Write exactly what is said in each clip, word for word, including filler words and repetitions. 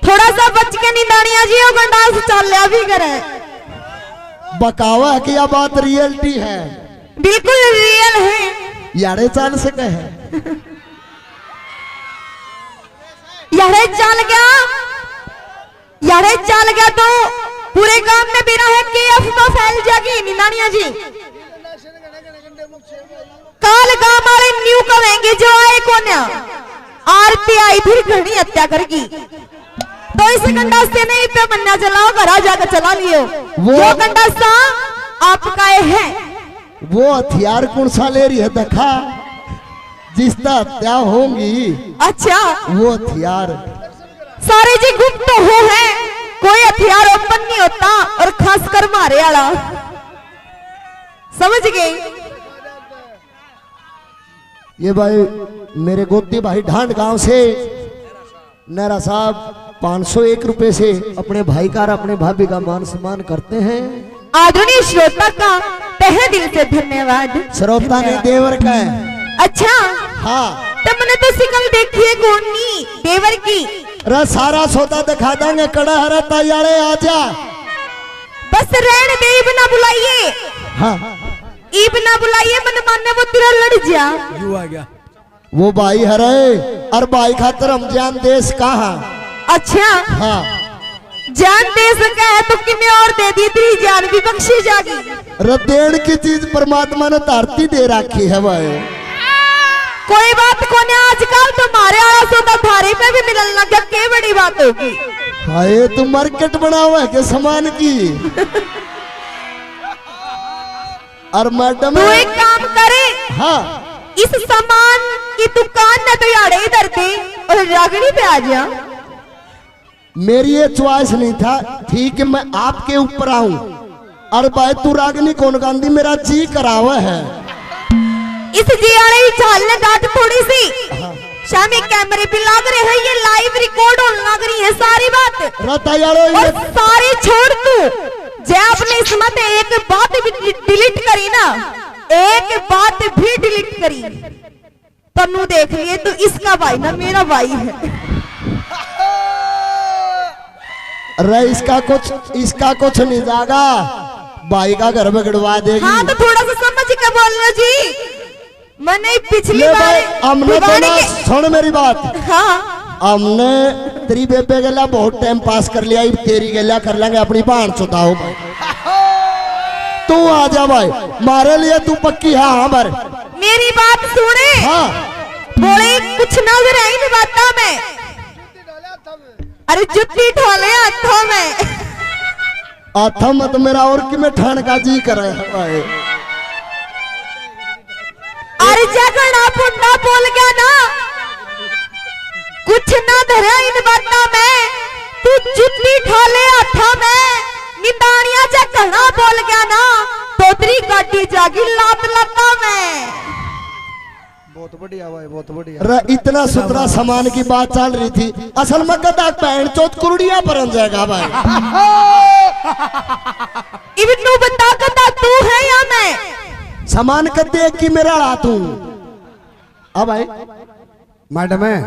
थोड़ा सा बच के निंदानिया जी, वो गंडास चाल्या भी करे। बकावा है कि या बात रियलिटी है? बिल्कुल रियल है। यारे चाल से कहे। यारे चाल गया, यारे चाल गया तो पूरे गांव में बिना है कि अफवाह फैल जाएगी। निंदानिया जी, काल गांव वाले न्यू कहेंगे जो आए कोन्या, आरती आई फिर घणी हत्या करगी। तो इस गंडासे ने इब्बे मन्ना चलाओ, घर आ जाकर चला लियो। वो यो गंडासा आपका ये है। वो हथियार कौन सा ले रही है देखा, जिसका हत्या होंगी। अच्छा। वो हथियार। सारे जी गुप्त हो है, कोई हथियार ओपन नहीं होता, और खासकर मारे वाला। समझ गए? ये भाई, मेरे गोदी भाई ढांड गांव से, नहरा साहब, पाँच सौ एक रुपए से अपने भाई का और अपने भाभी का मान सम्मान करते हैं। आदरणीय श्रोता का तहे दिल से धन्यवाद। श्रोता नहीं, देवर का है। अच्छा। हाँ। तो मैंने तो शिकल देखी है कोनी देवर की। रे, सारा सौदा दिखा देंगे, कड़ा हरा ताई आले, आजा। बस रहने दे, इब ना बुलाइए। हाँ। इब ना बुलाइए, मन माने वो तेरा लड़ जा। यू आ गया। वो भाई हरे, और भाई खातर हम जान देश कहाँ। अच्छा। हाँ। जान दे सका है तो किन्ने और दे दी, तेरी जान भी बख्शी जागी। रे, देण की चीज परमात्मा ने धरती दे रखी है भाई। कोई बात कोने, आजकल तो मारे आला सौदा थारे पे भी मिलन लग गया, के बड़ी बात होगी। हाय, तू मार्केट बनावे के सामान की। और मैडम, तू एक काम करे। हाँ। इस सामान की दुकान ने तो याड़े इधर दे और रागनी पे आ जा। मेरी ये चॉइस नहीं था, ठीक है, मैं आपके ऊपर आऊं। और भाई, तू रागनी कौन गांधी, मेरा जी करावे है। इस जी आले ही झाल ने डांट थोड़ी सी। हाँ। शामी कैमरे भी लाग रहे हैं, ये लाइव रिकॉर्ड होने लग रही है सारी बात। रता यारो, और ये सारे छोड़ तू, जय अपने इसमें ते एक बात भी डि-, डिलीट करी ना, एक बात भी डिलीट करी, तन्नू देख लिए तो इसका भाई ना मेरा भाई है। अरे इसका कुछ, इसका कुछ नहीं जागा, भाई का घर बिगड़वा देगी। हाँ तो थोड़ा सा समझ के बोल लो जी। मैंने पिछली ले बार भाई, हमने तो ना, सुन मेरी बात। हाँ। हमने तेरी बेबे गला बहुत टाइम पास कर लिया, इब तेरी गला कर लेंगे अपनी बहन चुदाओ। तू आ जा भाई, मारे लिए तू पक्की है, हाँ भर। मेरी बात सुने। हाँ। बोले कुछ नजर आई नहीं बातों में। अरे जुत्ती ठोले हाथों में। आथा मत मेरा और कि मैं ठाण का जी करे है भाई। अरे जगड़ा फुंडा बोल गया ना, कुछ ना धरा इन बातों में, तू जुत्ती ठोले हाथों में, निंदानिया जगड़ा बोल गया ना, तो तेरी गाड़ी जागी लात लाता में। बहुत बढ़िया भाई, बहुत बढ़िया। रे, इतना सुथरा सामान की बात चल रही थी, असल में गधा बहन चोद कुरड़िया भरन जाएगा भाई। इब तू बता, गधा तू है या मैं? सामान कद्दे की मेरा हाथ हूँ। अब भाई मैडम है।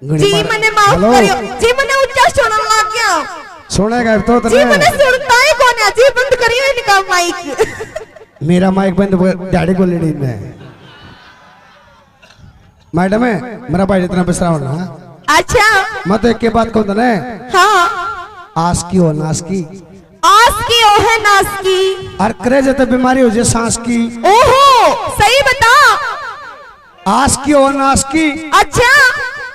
जी, मने माफ करियो। जी, मने ऊंचा सुनन लग गया। सुनेगा तो जी, मने सुनता ही कोन्या जी, बंद करियो इनका माइक। मेरा माइक बंद, डैडी को लेने में। मैडम है, मेरा भाई इतना बिसराव ना। अच्छा। मैं तो एक के बात कहूँ तने। हाँ। आस की हो नास की। आस की हो है नास की। और करे जब बीमारी हो जाए सांस की। ओहो, सही बता। आस की हो नास की। अच्छा।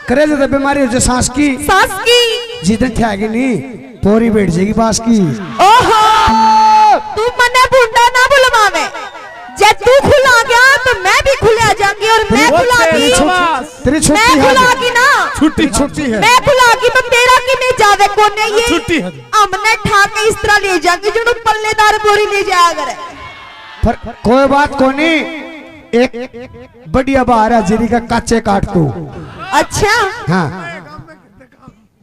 करे जब बीमारी हो जाए सांस की। सांस की। जितने थे आगे नहीं। पोरी बैठ जाएगी बास की। ओहो, तू मने भूंडा ना बुलवावे। जे तू खुला गया तो मैं भी खुला जाऊंगी और मैं खुला गई। तेरी छुट्टी है। खुला गई ना। छुट्टी, छुट्टी है। मैं खुला गई तो तेरा की नहीं जावे कोने ये। छुट्टी है। हमने ठा के इस तरह ले जाके जो पल्लेदार बोरी ले जाया करे। पर कोई बात कोनी, एक बढ़िया बाहर है जीरी का काचे काट तू। अच्छा। हाँ।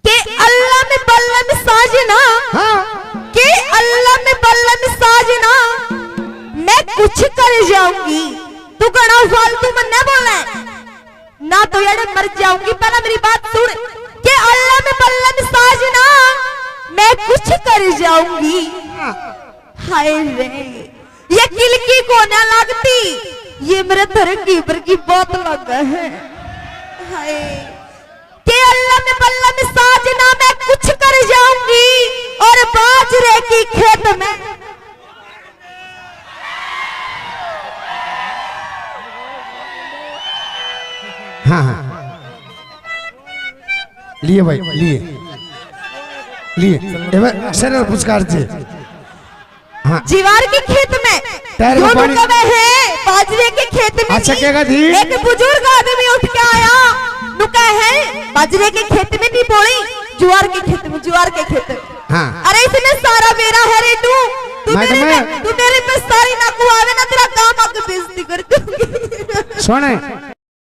के अल्लाह में बल्लम साजना। हाँ। के अल्लाह में बल्लम साजना, मैं कुछ कर जाऊंगी। तू घणा फालतू मन्ने बोले ना, तो यारे मर जाऊंगी। पहला मेरी बात सुन, के अल्लाह में बल्लम साज मैं कुछ कर जाऊंगी। हाय रे, ये किलकी को ना लगती, ये मेरे धरती पर की बात लग है। हाय, के अल्लाह में बल्ला में साजना, मैं कुछ कर जाऊंगी। और बाजरे की खेत में हाँ, हाँ। लिए भाई, लिए। लिए। ए भाई, सर पुरस्कार जी। हाँ। जीवार के खेत में पैर में यो पानी। रुका हुआ है, बाजरे के खेत में अच्छा, नहीं। क्या कहा थी? एक बुजुर्ग आदमी उठ के आया, नुका है, बाजरे के खेत में नहीं बोली, ज्वार के खेत में, ज्वार के खेत में। हाँ। अरे इसमें सारा मेरा है रे तू, तू मैं तो मेरे मैं- पे, तू मेरे पे सारी ना कुआवे ना, तेरा काम आके बेइज्जती कर दूंगी। सुने,